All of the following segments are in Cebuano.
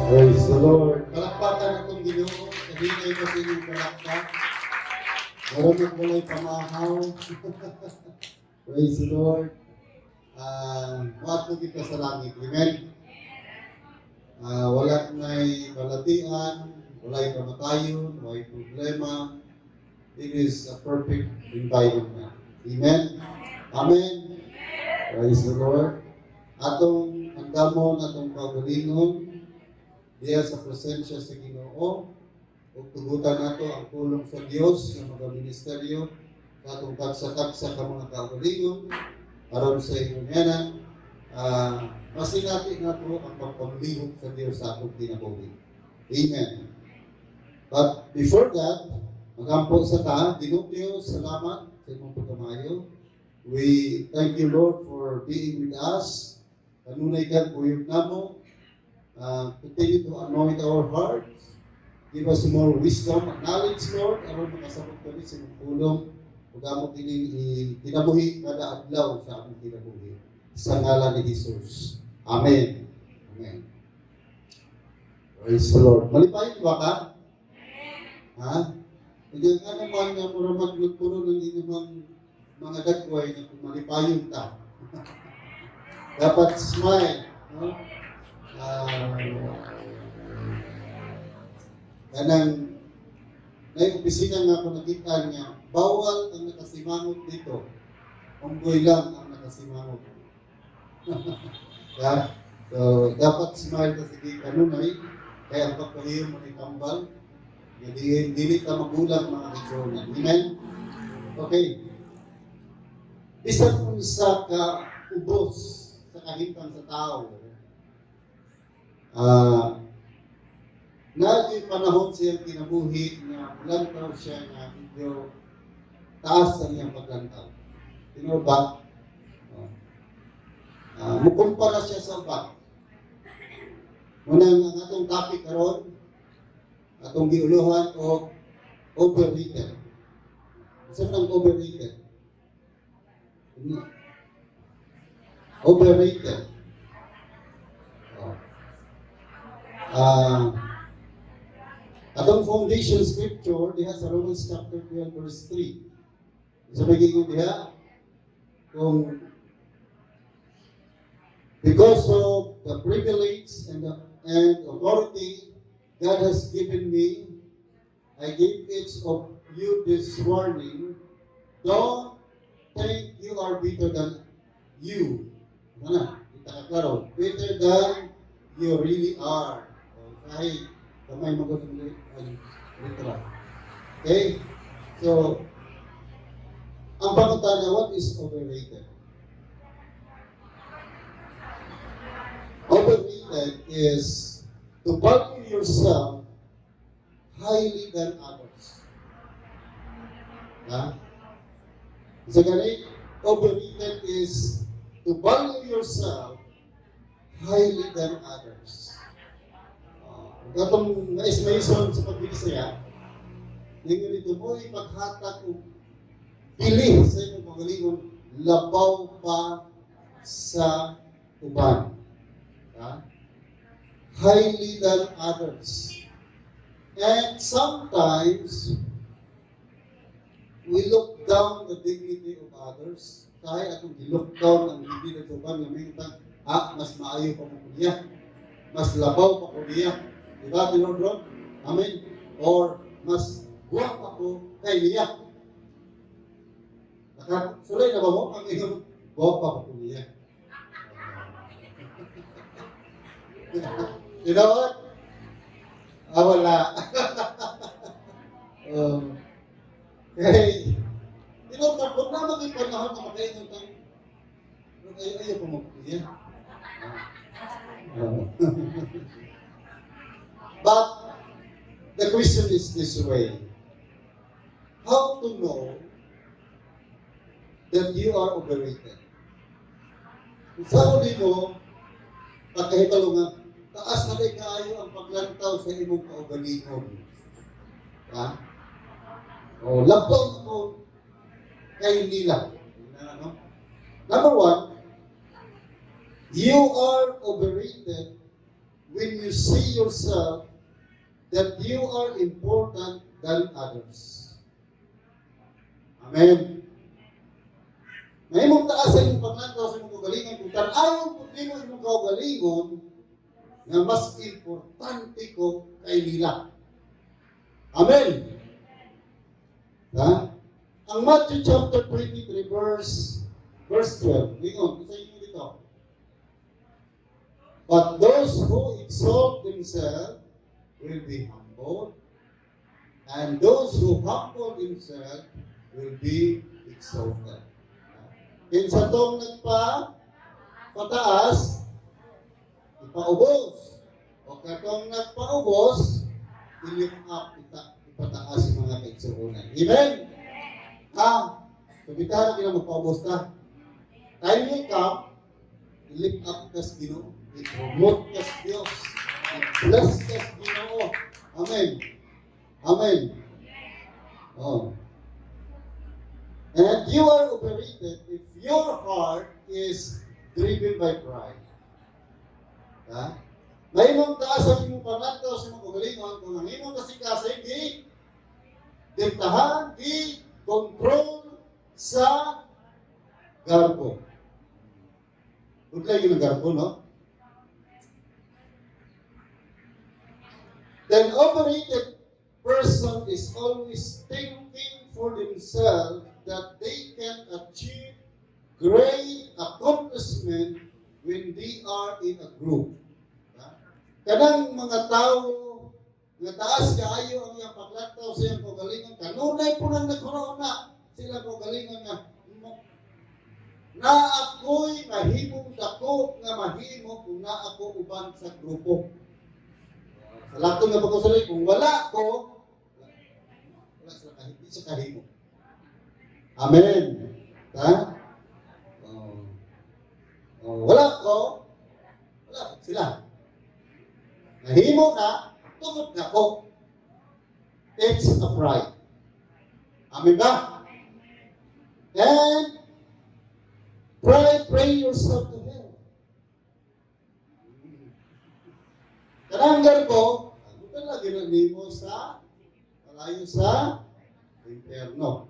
Praise the Lord. Palakpakan atong Ginoo. Kahingay ko sa inyong palakpak. Meron ng walay pamahaw. Praise the Lord. Muadto kita sa langit. Amen. Wala na'y balatian, walay kamatayon, walay problema. It is a perfect environment. Amen. Amen. Praise the Lord. Atong andamon atong kaugalingon diya sa presensya sa Ginoo ug tugutan nato ang pulong sa Dios nga magaministeryo sa atong tagsa-tagsa ka mga kaugalingon aron sa ingon ana masinati nato ang pagpanglihok sa Dios sa atong kinabuhi. Amen. But before that, magampo sa ta. Ginoong Dios, salamat sa imong pagkamayo. We thank you, Lord, for being with us. Kanunay kang kuyog namo. Continue to anoint our hearts. Give us more wisdom and knowledge, Lord, aron makasabot kami sa imong pulong ug amo kining kinabuhi kada adlaw sa among kinabuhi. Sa ngalan ni Jesus. Amen. Amen. Praise the Lord. Malipayon ba ka? Ha? Hindi nga naman nga mura magpuno ng inyong mga dagway na kung malipayon ta. Dapat smile. No? Kanang na opisina nga ako nakita niya, bawal ang nakasimangot dito. Unggoy lang ang nakasimangot. Yeah? So, dapat smile ka sige kanunay, kaya ang pagpahiyo mo ni tambal, hindi dili ka magulang, mga kaigsuonan. Amen? Okay. Bisan unsa ka ubos sa kahimtang sa tao, naa panahon siyang kinabuhi nga mulantaw siya nga medyo taas ang iyang paglantaw. Tinuod ba? Oh. Mukumpara siya sa uban. Munang ang atong topic karon, atong giuluhan og overrated. Unsa man ang overrated? Overrated. Oh. Atong foundation scripture diha sa Romans chapter 12 verse 3. Sa magiging diha kung because of the privilege and authority God has given me, I give each of you this warning: don't think you are better than you. Ano na? Kita ka klaro. Better than you really are. O, kahit kamay mo literal. Okay? So, ang pangutana, what is overrated? Overrated is to value yourself highly than others. Ha? Sa gani, overrated is to value yourself highly than others. Katong na-estimation sa pagbisaya, ninyo dito mo ipaghatag og bili sa imong kaugalingon labaw pa sa uban. Ha? Highly than others. And sometimes, we look down the dignity of others. Kahit atong gi-look down ang dignity sa uban, nga mintan, mas maayo pa mo niya. Mas labaw pa ko niya. Di ba, tinuod ron? Amen? Or, mas guwapa ko kay niya. Nakasulay na ba mo ang iyong guwapa pa ko niya? You know what? Ah, wala. Kay, ba, kung na maging panahon na makaingon kang, ay, ayaw pa mo niya. But, the question is this way: how to know that you are overrated? Kung sa mo, pagkahibalo nga, taas na kay kaayo ang paglantaw sa imong kaugalingon. Ha? O, labaw mo kay nila. Ano? Number one, you are overrated when you see yourself that you are important than others. Amen. Mahimong taas sa imong paglantaw sa imong kaugalingon kung tan-awon pud nimo imong kaugalingon nga mas importante ko kay nila. Amen. Ha? Ang Matthew chapter 23 verse 12. Lingon, isa inyo dito. "But those who exalt themselves will be humbled, and those who humble themselves will be exalted." Kinsa tong nagpa pataas, ipaubos. O katong nagpaubos, i-lift up, ipataas, mga kaigsuonan. Amen? Ha? Kabitahan na magpaubos ta. Time will come, i-lift up kas Ginoo, i-promote kas Dios, i-bless kas Ginoo. Amen. Amen. Oh. And you are overrated if your heart is driven by pride. Ha? Mahimong taas ang imong panglantaw sa imong kaugalingon kung ang imong kasing-kasing gi diktahan, gi control sa garbo. Budlay yun ang garbo, no? Then overrated person is always thinking for themselves that they can achieve great accomplishment when they are in a group. Ha? Kanang mga tao nga taas kaayo ang iyang paglantaw sa iyang kaugalingon, kanunay po nang nagkaroon na sila kaugalingon nga na ako'y mahimong dako nga mahimo kung naa ko uban sa grupo. Sa laton nga pagkasulay, kung wala ko, wala sila kahit, di siya kahimo. Amen. Ha? Oh. Oh, wala ko, wala sila. Nahimo na, tungod na ko. It's a pride. Amen ba? And pride, pray yourself to hell. Kanang garbo, ano lagi na nimo sa palayo sa impyerno.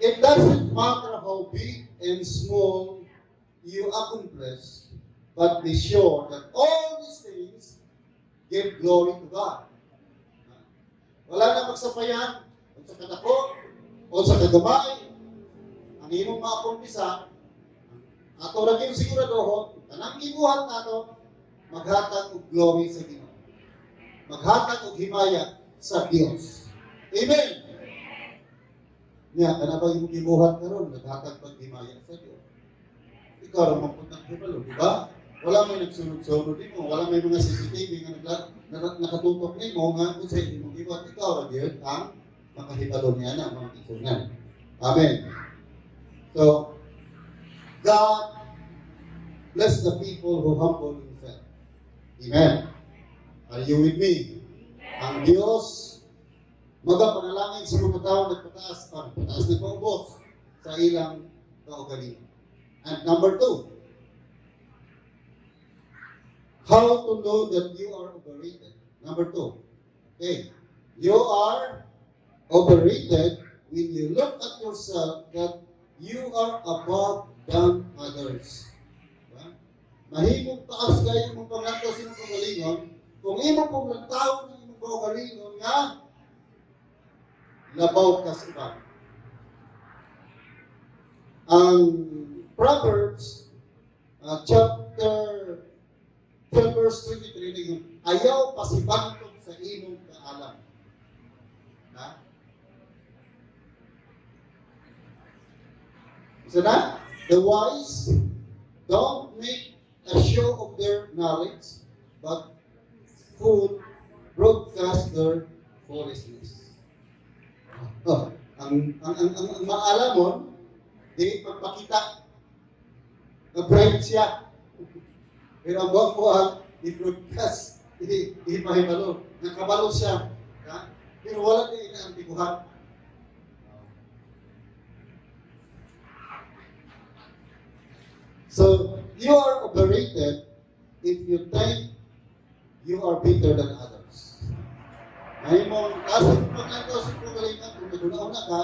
It doesn't matter how big and small you accomplish, but be sure that all these things give glory to God. Wala na magsapayan, o sa kadako, o sa kagamay, ang imong maakumplisa, ato ra gyud siguradohon, tanang gibuhat nato, maghatag og glory sa Ginoo. Maghatag og himaya sa Dios. Amen. Nya, kana ba imong gibuhat karon, naghatag pag himaya sa Dios? Ikaw ra man pud hibalo, di ba? Wala may nagsunod-sunod nimo, wala may mga CCTV nga nakatutok nimo nga kung sa imong gibuhat, ikaw ra gyud ang makahibalo niya na, mga isunan. Amen. So, God bless the people who humble themselves. Amen. Are you with me? Ang Diyos magapanalangin sa mga tao nagpataas, nagpataas, nagpaubos sa ilang kaugalingon. And number two, how to know that you are overrated. Number two, okay, you are overrated when you look at yourself that you are above than others. Diba? Mahimong taas kayo imong panglantaw sa imong kaugalingon kung imo pong lantaw ng imong kaugalingon nga labaw ka sa iba. Ang Proverbs chapter 12 verse 23 ningon, "Ayaw pasibantog sa imong kaalam." Ha? Isa na? "The wise don't make a show of their knowledge, but fool broadcast their foolishness." Oh, ang maalamon, di pagpakita na bright siya. Pero ang buwag-buwag, i-broadcast, ipahibalo. Nakabalo siya. Ha? Pero wala din ang tiguhan. So, you are overrated if you think you are better than others. Mahimong taas sa paglantaw sa kaugalingon kung naghuna-huna ka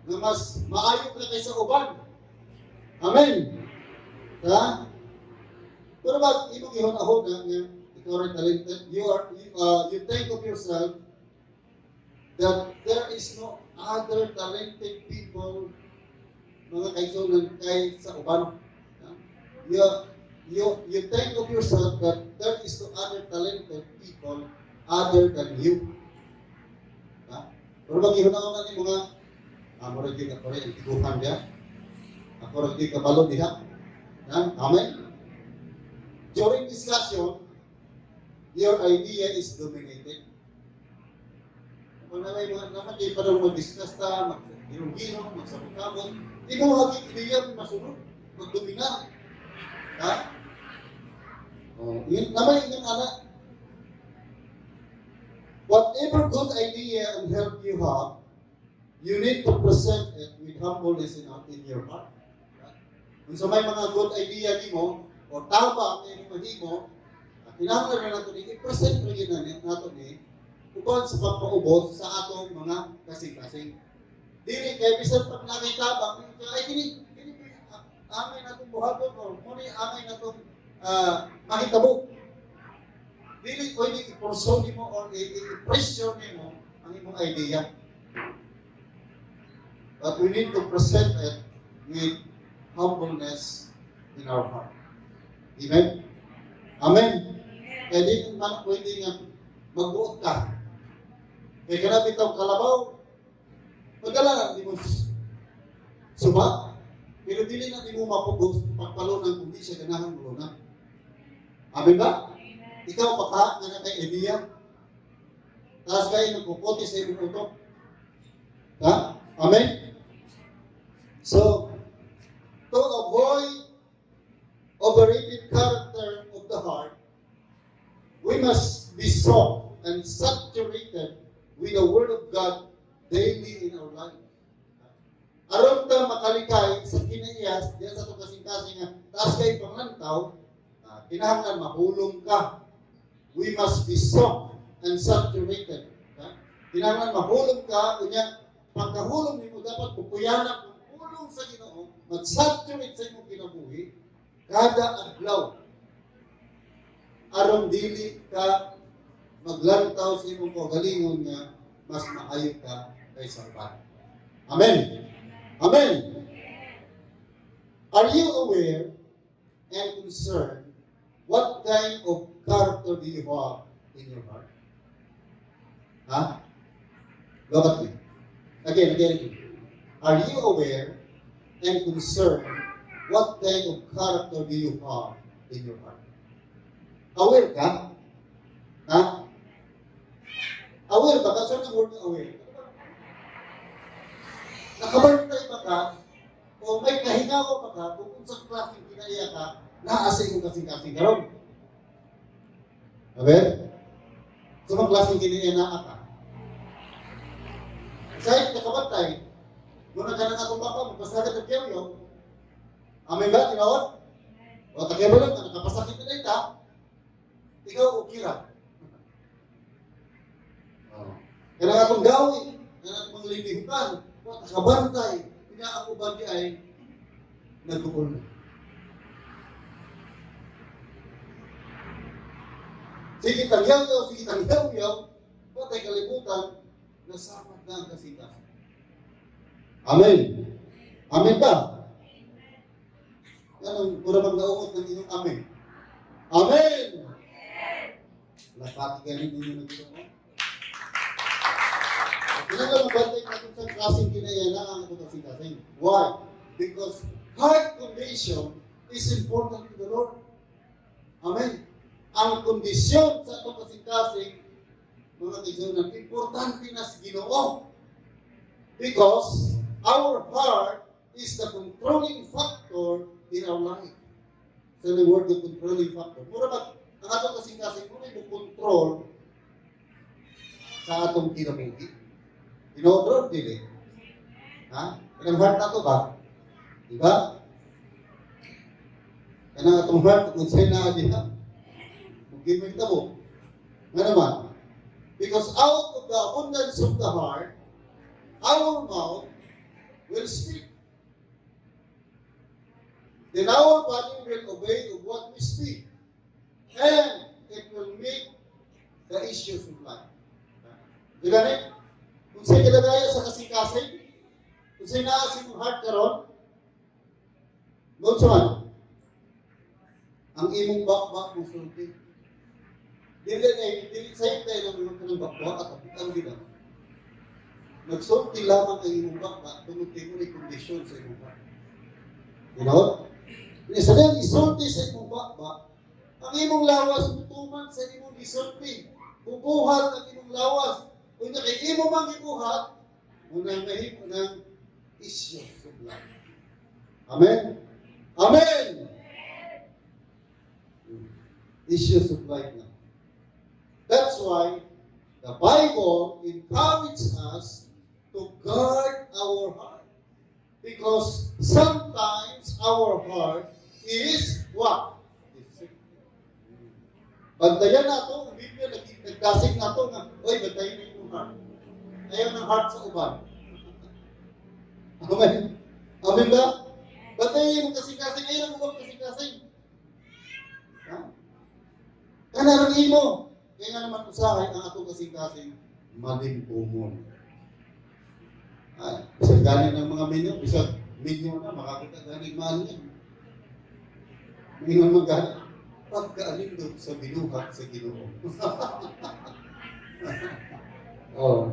nga mas maayo ka kaysa uban. Amen. Ha? Pero ba imong gihuna-huna nga ikaw rin talented, you think of yourself that there is no other talented people, mga kaigsunan, kay sa uban. Ha? You think of yourself that there is no other talented people other than you. Ha? Pero ba gihuna-huna nimo nga murag gyud ako rin ang tiguhan diha. Ako ra gyud kabalo diha. Ha? Amen. During discussion, your idea is dominated. Kung na may mga naman di pa daw mag-discuss ta, mag-ginong, magsabot-sabot, imo gyud ideya masunod, magdomina. Ha? Oh, yun naman yung anak. Whatever good idea and help you have, you need to present it with humbleness in your heart. Kung sa may mga good idea nimo o tama ang imong mahimo, kinahanglan na nato ni i-present ra gyud na nato ni uban sa pagpaubos sa atong mga kasing-kasing. Dili kay bisan pag nakita ba ay kini angay natong buhaton or mo ni angay natong mahitabo. Dili pwede i-pursue nimo or i-pressure nimo ang imong idea. But we need to present it with humbleness in our heart. Amen? Amen? Kaya di man pwede nga magbuot ka. Kaya kana bitaw kalabaw, magdala na nimo suba, pero dili na nimo mapugos pagpalunan kung di siya ganahan moluna. Amen ba? Ikaw pa ka nga na kay idea. Taas kayo nagkukote sa imong utok. Ha? Amen? So, to avoid overrated character of the heart, we must be soaked and saturated with the Word of God daily in our life. Aron ta makalikay sa kinaiyas, diyan sa itong kasing-kasing nga, taas kay panglantaw, kinahanglan mahulong ka. We must be soaked and saturated. Ha? Kinahanglan mahulong ka, unya, pagkahulong nimo dapat pupuyanak ang pulong sa Ginoo, mag-saturate sa imong kinabuhi, kada adlaw. Aron dili ka maglantaw sa imong kaugalingon nga mas maayo ka kaysa uban. Amen. Amen. Are you aware and concerned what kind of character do you have in your heart? Huh? Look at me. Again, again, again. Are you aware and concerned what kind of character do you have in your heart? Aware ka? Ha? Aware ba ka? Saan ang word na aware? Nakabantay ba ka? O may kahingaw ba ka kung unsang klaseng kinaiya ka, naa sa imong kasing-kasing karon? Aber? Sa mga klaseng kinaiya naa ka? Kahit nakabantay, muna ka ng atong papa, magpasakit ng kyaw. Amen ba? Tinawad? O takya ba lang, nakapasakit na ita, ikaw okay ra. Oh. Kaya nga atong gawin, kaya atong mga lilihukan, wa nakabantay, kaya ako ba di ay nag-uol na. Sige tangyaw, sige tangyaw, patay kalibutan, nasamat na ang kasing-kasing. Amen. Amen ba? Anong mura bang naungot ng inyong amen? Amen! Lapati ganin ninyo ng Ginoo. Kinahanglan mabantay natin sa klaseng kinaiya ang atong kasing-kasing. Why? Because heart condition is important to the Lord. Amen. Ang kondisyon sa atong kasing-kasing, mga kaigsuonan, importante na sa Ginoo. Because our heart is the controlling factor in our life. So the word, the controlling factor. Mura ba, ang atong kasing-kasing, mura mo control sa atong kinabuhi. Tinuod ro, dili? Ha? Kanang heart nato ba? Diba? Kanang atong heart, kung sa'yo naa diha. Give me tabo. Nga naman, because out of the abundance of the heart, our mouth will speak. Then our body will obey of what we speak. And it will meet the issues of life. Di ba ni? Kung sa'y kalagayan sa kasing-kasing, kung sa'y naa sa imong heart karon, unsa man, ang imong bakbak mo sulti. Dili kay dili sa'yo tayo ng imong kanang bakbak at ang di ba? Nagsulti lamang ang imong bakbak tungod kay mo kondisyon sa imong heart. You know? Isa din, isulti sa imong bakbak, ang imong lawas mutuman sa imong gisulti. Bubuhat ang imong lawas. Kung kay imo mang gibuhat, unang mahimo ng issues of life. Amen? Amen! Issues of life na. That's why the Bible encourages us to guard our heart. Because sometimes our heart is what? Deceitful. Bantayan nato, ang Biblia nagdasig nato nga, oy, bantayan na imong heart. Ayaw ng heart sa uban. Amen. Amen ba? Bantayan mo kasing-kasing, ayaw ng ubang kasing-kasing. Ha? Kanarang imo. Kaya nga naman usahay ang atong kasing-kasing malimpumon. Ay, bisag gani ng mga minyo, bisag minyo na, makakita gani mahal niya. Mingon man gani, pagkaalindot sa binuhat sa Ginoo. Oh.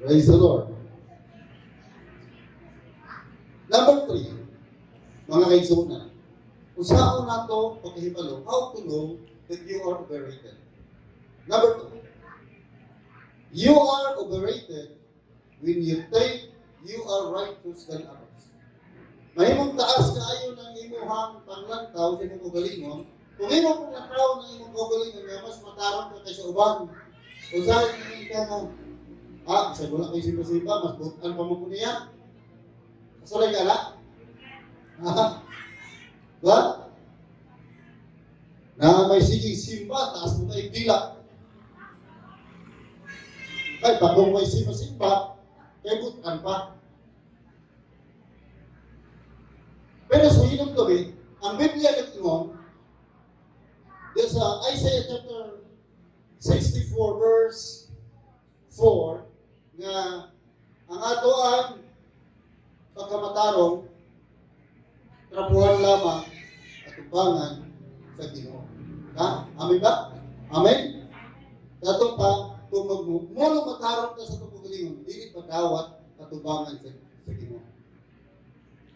Praise the Lord. Number 3, mga kaigsuonan, unsaon nato pagkahibalo, how to know that you are overrated. Number 2, you are overrated when you think you are righteous than others. Mahimong taas kaayo ng imuhang panglantaw sa imong kaugalingon. Kung imong panglantaw ng imong kaugalingon nga mas matarong ka kaysa uban. Usahay ka nga, sa wala kay simba-simba, mas butan pa mo ko niya. Kasulay ka na? Ha? Ba? Na may siging simba, taas mo kay dila. Kay pag kung may simba-simba, kay butan pa. Pero sa hinumdumi, ang Biblia nag-ingon, diyan sa Isaiah chapter 64 verse 4, nga ang ato ang pagkamatarong, trapuhan lamang at atubangan sa Ginoo. Ha? Amen ba? Amen? Kato pa, kung magmulong matarong ka sa kaugalingon, dili pa dawat atubangan sa Ginoo.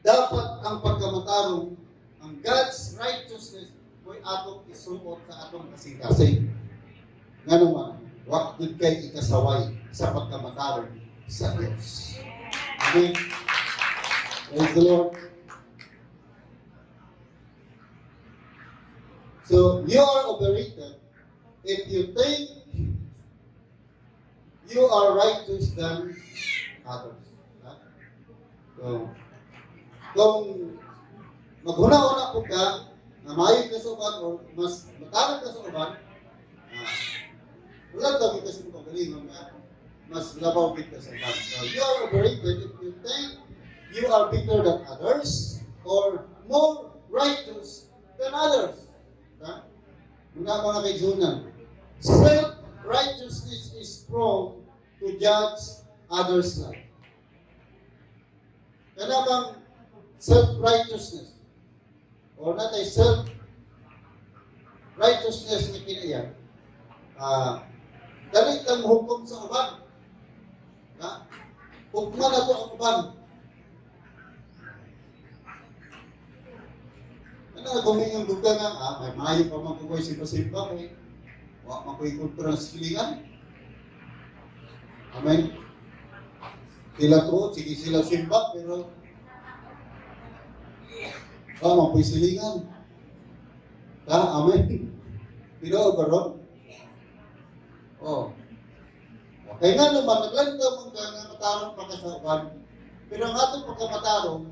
Dapat ang pagkamatarong, ang God's righteousness, mo'y atong isuot sa atong kasing-kasing. Nga naman, wa gud kay ikasaway sa pagkamatarong sa Diyos. Amen. Praise the Lord. So, you are overrated if you think you are righteous than others. Ha? So, kung maghuna-huna po ka, na maayo ka sa uban or mas matarong ka sa uban, wala daw kita sa imong kaugalingon nga mas labaw gid ka sa uban. So, you are overrated if you think you are better than others or more righteous than others. Ha? Mga mga kaigsuonan, self-righteousness is prone to judge others' life. Kana bang self-righteousness or not a self-righteousness nga kinaiyan, dali kang hukom sa uban. Ha? Hukman na to ang uban. Ano, gumingon ka nga, may maayo pa man ko ko'y simba-simba, kay wa man ko'y kontra sa silingan. Amen. Sila to, sige sila simba, pero wa man ko'y silingan. Ha? Amen. Tinuod ba ron? Oh. Okay nga naman, naglantaw man ka nga matarong pa ka sa uban. Pero ang atong pagkamatarong,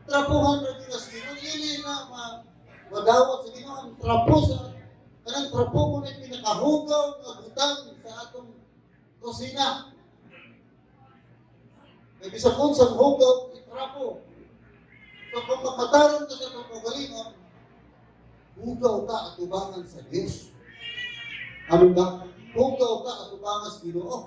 trapuhan ra gyud sa Ginoo, dili na ma Madawat sa Ginoo ang trapo sa kanang trapo mo na pinakahugaw nga butang sa atong kusina. Kay bisan unsang hugaw, itrapo. So kung magmatarong ka sa atong kaugalingon, hugaw ka atubangan sa Diyos. Amen ba? Hugaw ka atubangan sa Ginoo.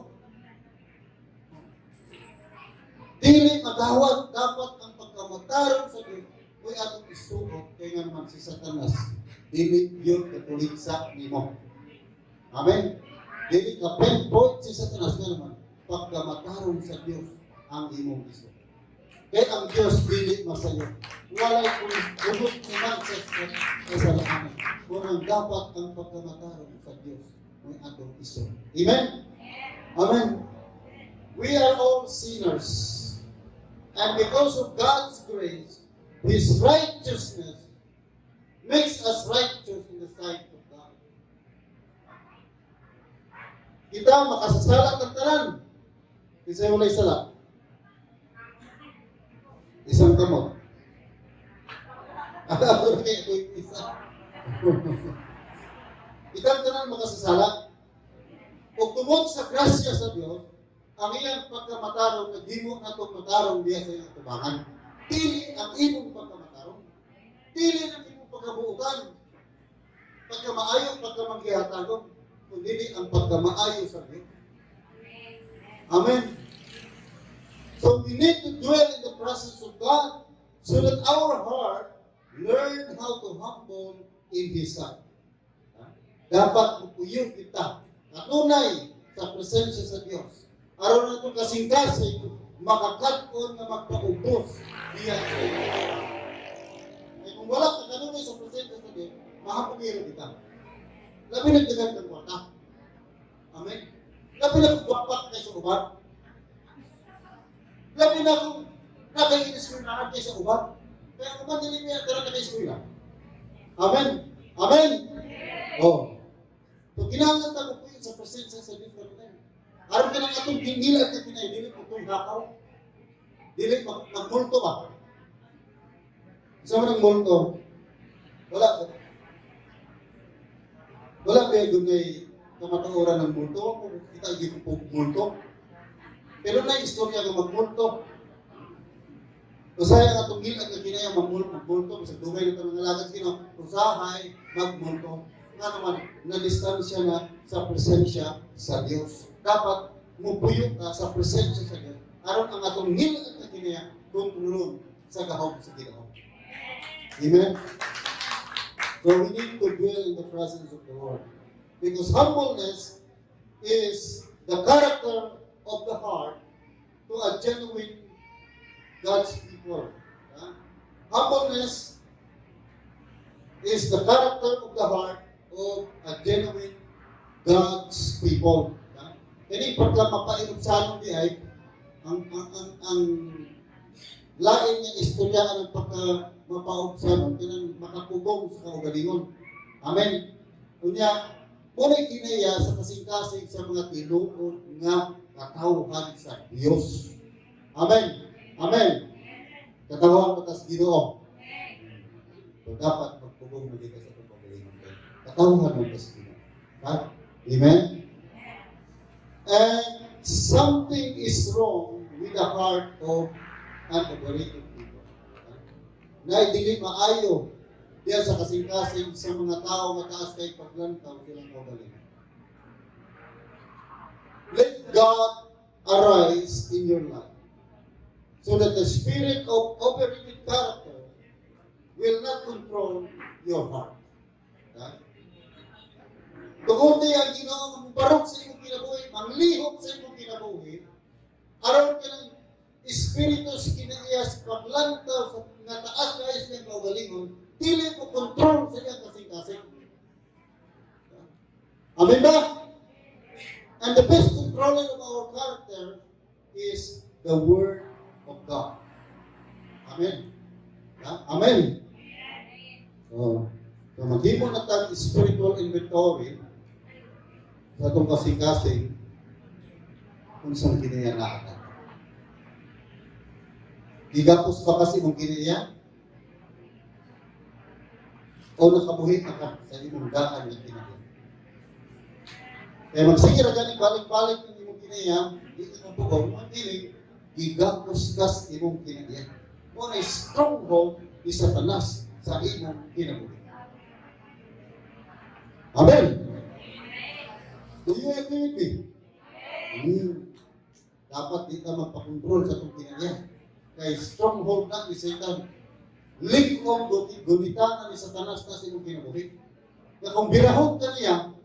Dili madawat, dapat ang pagkamatarong sa Diyos mo'y atong isuot, kay nga naman si Satanas dili yun katuligsa nimo. Amen. Dili ka pinpoint si Satanas, nga naman pagkamatarong sa Diyos ang imong isuot. Kay ang Diyos dili masayo. Walay kunot naman sa kasalanan. Kung ang dapat ang pagkamatarong sa Diyos mo'y atong isuot. Amen? Amen. We are all sinners. And because of God's grace, His righteousness makes us righteous in the sight of God. Kita makasasala ng tanan. Kinsa walay sala? Isang kamot. Ako rin ako isa. Kitang tanan makasasala. Ug tungod sa grasya sa Dios, ang iyang pagkamatarong naghimo natong matarong diya sa iyang atubangan. Dili ang imong pagkamatarong. Dili ang imong pagkabuutan. Pagkamaayo, pagkamanggihatagon, kundi ang pagkamaayo sa Dios. Amen. So we need to dwell in the presence of God so that our heart learn how to humble in His sight. Ha? Dapat mupuyong kita kanunay sa presensya sa Dios. Aron na itong kasing-kasing makakaton nga magpaubos diya sa iyo. Kaya kung wala ka kanunay sa presensya sa Dios, mahapugiro kita. Labi na daghan kang kwarta. Amen. Labi na kung gwapa kay sa uban. Labi na kung naka-eskwelahan kay sa uban. Kaya kung man dili niya tara naka-eskwela. Amen. Amen. Oh. So kinahanglan ta mo sa presensya sa Dios kanunay. Aron kanang atong gingilad na kinay dili mo to'y hakaw. Dili magmulto ba? Sa man ang multo? Wala. Wala ba yung ngay kamatuoran ng multo? Kung kita hindi ko po multo. Pero na istorya nga magmulto. Usahay ang atong gilat nga kinaya magmulto, magmulto, bisag dugay na tanong alagad Ginoo, usahay magmulto. Nga naman, na distansya na sa presensya sa Dios. Dapat mupuyo ka sa presensya sa Dios. Aron ang atong gilat nga kinaya kontrolon sa gahom sa Ginoo. Amen. So we need to dwell in the presence of the Lord. Because humbleness is the character of the heart to a genuine God's people. Ha? Humbleness is the character of the heart of a genuine God's people. Ha? Kani pagka mapainubsanon di ay ang lain nga istorya ang pagka mapaubsanon kanang makapugong sa kaugalingon. Amen. Unya, Muna'y kinaya sa kasing-kasing sa mga tinuod nga katawhan sa Dios. Amen. Amen. Katawhan mo tas Ginoo. So dapat magpugong mo dito sa itong kaugalingon. Katawhan mo tas Ginoo. Ha? Amen? And something is wrong with the heart of an overrated people. Na dili maayo diya sa kasing-kasing sa mga tao nga taas kay paglantaw silang kaugalingon. Let God arise in your life so that the spirit of overrated character will not control your heart. Ha? Tuguti ang Ginoo nga mobarog sa imong kinabuhi, manglihok sa imong kinabuhi, aron kanang espiritu sa kinaiya paglantaw sa nga taas kaayo sa iyang kaugalingon, dili mo kontrol sa iyang kasing-kasing. Amen ba? And the best controller of our character is the Word of God. Amen. Ha? Amen. So maghimo na tag spiritual inventory sa atong kasing-kasing unsang kinaiya naa ka. Gigapos ba kasi mong kinaiya? O nakabuhi na ka sa imong daan nga kinaiya? Kaya magsige ra gani balik-balik ng imong kinaiya, di ka kapugaw, ang dili, gigapos kas imong kinaiya. Mao na stronghold ni Satanas sa imong kinabuhi. Amen! Do you agree with me? Dapat di ka magpakontrol sa itong kinaiya. Kay stronghold na ni Satan. Lig-ong gunita na ni Satanas na sa imong kinabuhi. Kaya kung birahon ka niya,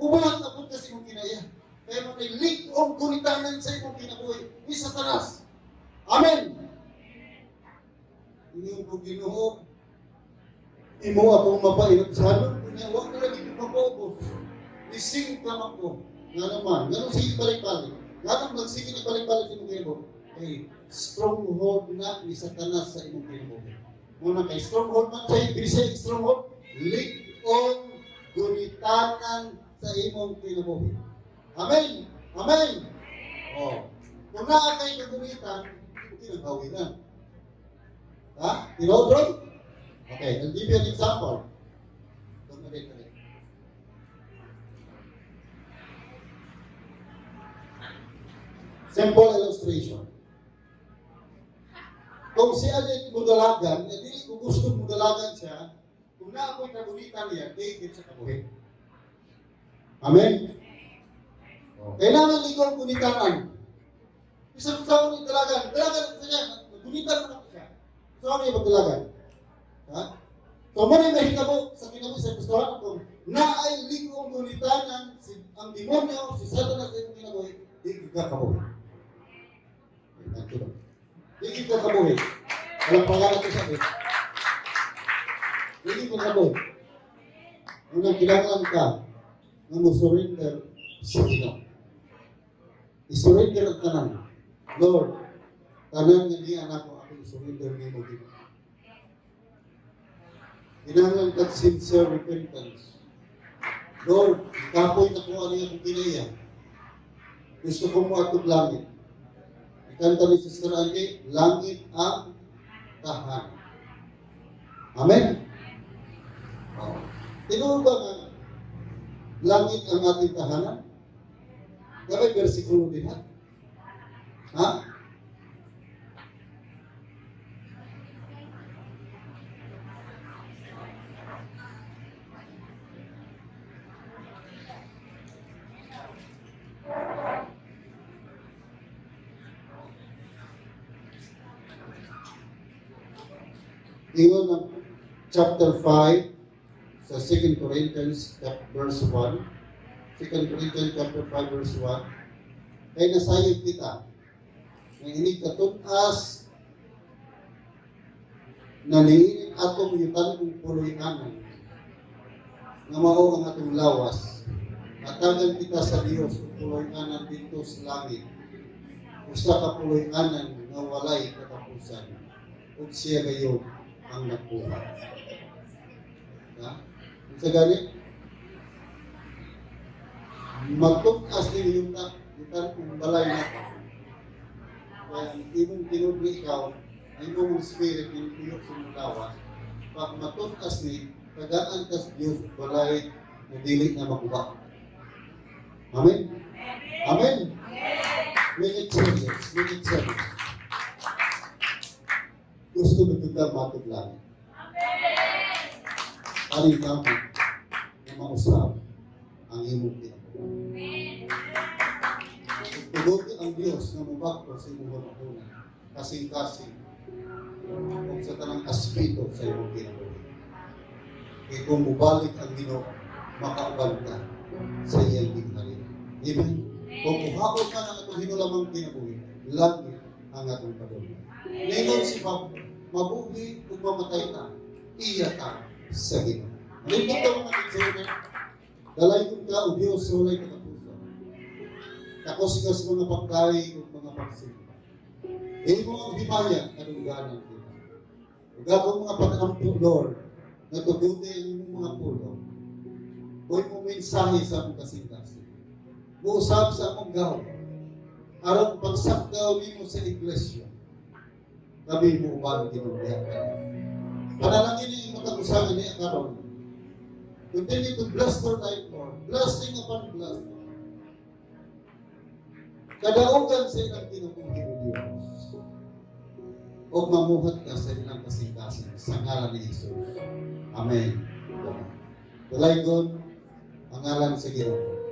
umahat na pud ka sa imong kinaiya. Kaya mo ni lig-ong gunita na sa imong kinabuhi ni Satanas. Amen! Ingon ko, "Ginoo, imo akong mapainubsanon, kunya wa na lagi ko mapaubos. Nising ka man ko." Nga naman, nga sige balik-balik. Nga naman nagsige na balik-balik sa imong kinabuhi. Kay stronghold na ni Satanas sa imong kinabuhi. Muna kay stronghold man sa Bisaya, stronghold, lig-ong gunitanan sa imong kinabuhi. Amen. Amen. Oh. Kung naa kay kagunitan, kinagawinan. Ha? Tinuod, bro? Okay, I'll give you an example. Don't wait, wait. Simple illustration. Kung si Alit mudalagan, eh, dili ko gusto mudalagan siya, kung naa ko'y kagunitan niya, di gid sa kabuhi. Amen? Oh. Kailangan ikaw gunitanan. Isang sa ni dalagan, dalagan sa niya, gunitan mo na siya. So ano yung pagdalagan? Ha? So mo na mahitabo sa kinabuhi sa gustuhan kung naay lig-ong gunitanan si ang demonyo, si Satanas sa imong kinabuhi, di ka kabuhi. Thank you, Lord. Di ka kabuhi. Walang pangalan ko sa akin. Di ka kabuhi. Unang kailangan ka nga mo surrender sa Ginoo. I-surrender ang tanan. Lord, tanan nga niya nako ako i-surrender nimo, Ginoo. Kinahanglan kag sincere repentance. Lord, ikapoy na ko ani akong kinaiya. Gusto ko mo atog langit. Ikanta ni Sister Andy, "Langit ang tahanan." Amen? Oh. Tinuod ba nga langit ang ating tahanan? Gamay bersikulo din ha? Ha? Ingon ang chapter 5 sa 2 Corinthians verse 1. 2 Corinthians chapter 5 verse 1. Kay nasayod kita nga inig katun-as na niining atong yutan-ong puloy-anan nga mao ang atong lawas, hatagan kita sa Dios og puloy-anan didto sa langit, usa ka puloy-anan nga walay katapusan, ug siya gayud ang nagbuhat. Ha? Unsa gani? Magtug-as ni yuta, yutan-ong balay nato. Kaya ang imong tinud ni ikaw, ang imong spirit ni tuyok sa imong lawas, pag matun-as ni, tagaan kas Dios og balay na dili na maguba. Amen? Amen? Make it serious. Make it serious. Gusto mo kita matug langit. Aning kamo na mausab ang imong kinabuhi. Tugot ang Dios nga mubakto sa imong hunahuna, kasing-kasing, ug sa tanang aspeto sa imong kinabuhi. Kay kung mubalik ang Ginoo, makauban ka sa iyang gingharian. Amen? Kung muhaon ka ng atong hinulamang kinabuhi, langit ang atong padulngan. Ningon si Pablo, mabuhi ug mamatay ta, iya ta sa Ginoo. Nindot ka, mga kigsuonan, dalaygon ka o Dios sa walay katapusan. Takos ka sa mga pagkain ug mga pagsimba. Imo ang himaya kadungganan kita. Ug akong mga pag-ampo, Lord, nga tuguti ang imong mga pulong. Kung mo mensahe sa among kasing-kasing, muusab sa among gaw. Aron pagsakdaw nimo sa iglesia, kami mo uban, Ginoo, diha ka. Panalangin ni matag usa niya karon. Continue to bless their life, Lord. Blessing upon blessing. Kadaugan sa ilang kinabuhi, O Diyos. O mamuhat ka sa ilang kasing-kasing sa ngalan ni Jesus. Amen. Amen. Dalaygon ang ngalan sa Ginoo.